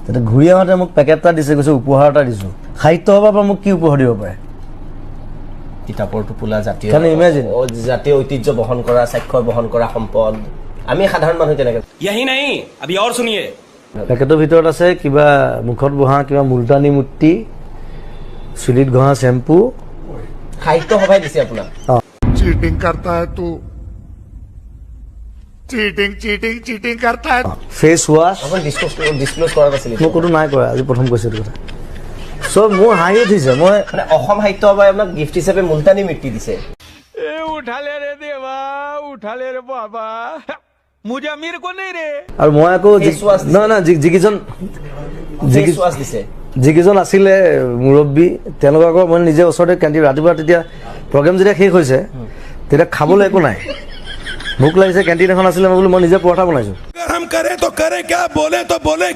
তেতিয়া ঘূৰি আহোঁতে মোক পেকেট এটা দিছে, কৈছে উপহাৰ এটা দিছোঁ। সাহিত্য সভাৰ পৰা মোক কি উপহাৰ দিব পাৰে? কিতাপৰ টোপোলা, জাতীয় Can you imagine? জাতীয় ঐতিহ্য বহন কৰা, স্বাক্ষৰ বহন কৰা সম্পদ। আমি সাধাৰণ মানুহ তেনেকে यही नहीं, अभी और सुनिए। পেকেটৰ ভিতৰত আছে কিবা মুখত বহা কিবা মুলতানী মুট্টি, চুলিত ঘঁহা চেম্পু। সাহিত্য সভাই দিছে আপোনাক? चीटिंग करता है तू, चीटिंग, चीटिंग, चीटिंग करता है। Face wash. আপুনি ডিছক্ল'জ কৰা নাছিল? মই ক'তো নাই কৰা, আজি প্ৰথম কৈছোঁ এইটো কথা। চ' মোৰ হাঁহি উঠিছে মই। মানে অসম সাহিত্য সভাই আপোনাক গিফ্ট হিচাপে মুলতানী মিট্টি দিছে? उठा ले रे देवा, उठा ले रे बाबा, मुझे अमीर को नहीं रे। আৰু মই আকৌ Face wash দিছে। নহয় নহয়, যিকেইজন ফেচ ৱাছ দিছে। যিকেইজন আছিলে মুৰব্বী, তেওঁলোকৰ আকৌ মই নিজে ওচৰতে কেণ্টিন, ৰাতিপুৱা তেতিয়া প্ৰগ্ৰেম যেতিয়া শেষ হৈছে, তেতিয়া খাবলৈ একো নাই, ভোক লাগিছে। কেণ্টিন এখন আছিলে, মই বোলো মই নিজে পৰঠা বনাইছোঁ। अगर हम करें तो करें क्या, बोले तो बोले।